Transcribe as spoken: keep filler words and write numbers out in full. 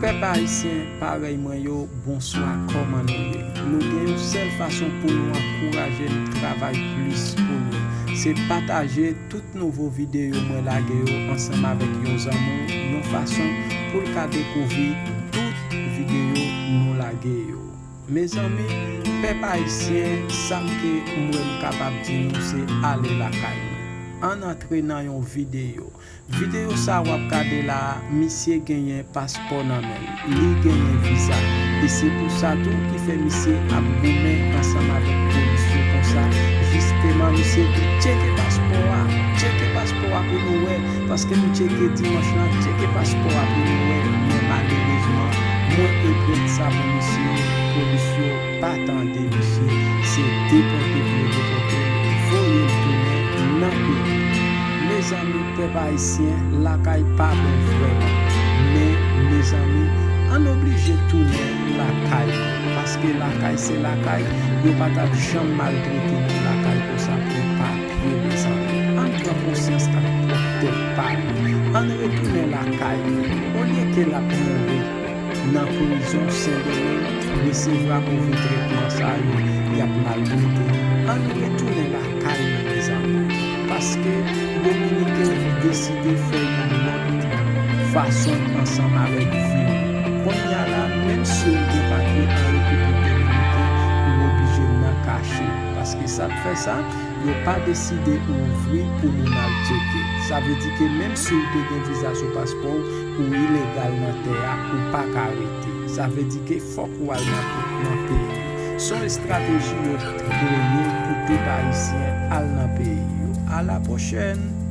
Pèp ayisyen parèy mwen yo, bonswa, kòman nou ye? Nou gen yon sèl fason pou nou ankouraje n travay plis pou nou. Se pataje tout nouvo videyo mwen lage yo ansanm avèk yon zanmi w, yon fason pou l ka dekouvri tout videyo nou lage yo. Mezanmi, pèp ayisyen, sa m ke m wè m kapab di nou se ale lakay nou. Ann antre nan yon videyo. Videyo sa w ap gade la a, misye genyen paspò nan men l, li genyen viza. E se pou sa tou ki fè misye ap goumen ansanm avèk polis yo konsa. Jisteman, misye di, tcheke paspò a, tcheke paspò a pou nou wè, paske m tcheke dimanch lan, tcheke paspò a pou nou wè. Men malerezman, mwen regrèt sa pou misye, polis yo pa tande misye, se depòte pou yo depòte l, voye l tounen nan peyi l. Mezanmi, pèp ayisyen, lakay pa bon vrèman. Men, mezanmi, ann oblije tounen lakay nou. Paske lakay se lakay, yo pa t ap janm maltrete nou lakay konsa pou papye, mezanmi. Ann pran konsyans ak pwòp tèt pa nou. Ann retounen lakay nou. Olye ke l ap mouri nan prizon Sendomeng, resevwa move tretman sa yo y ap maltrete nou. Ann retounen lakay nou, mezanmi. Paske Dominiken deside fè yon lòt fason ansanm avèk vi nou. Kounye a la, menm si w gen papye an Repiblik Dominiken, ou oblije nan kache. Paske sa k fè sa, yo pa deside ouvri pou moun al tcheke. Sa vle di ke menm si w te gen viza sou paspò w, ou ilegal nan tè a, ou pa ka rete. Sa vle di ke fòk ou al nan, nan peyi yo. Se yon estrateji yo kreye pou tout Ayisyen al nan peyi yo. A la pwochèn!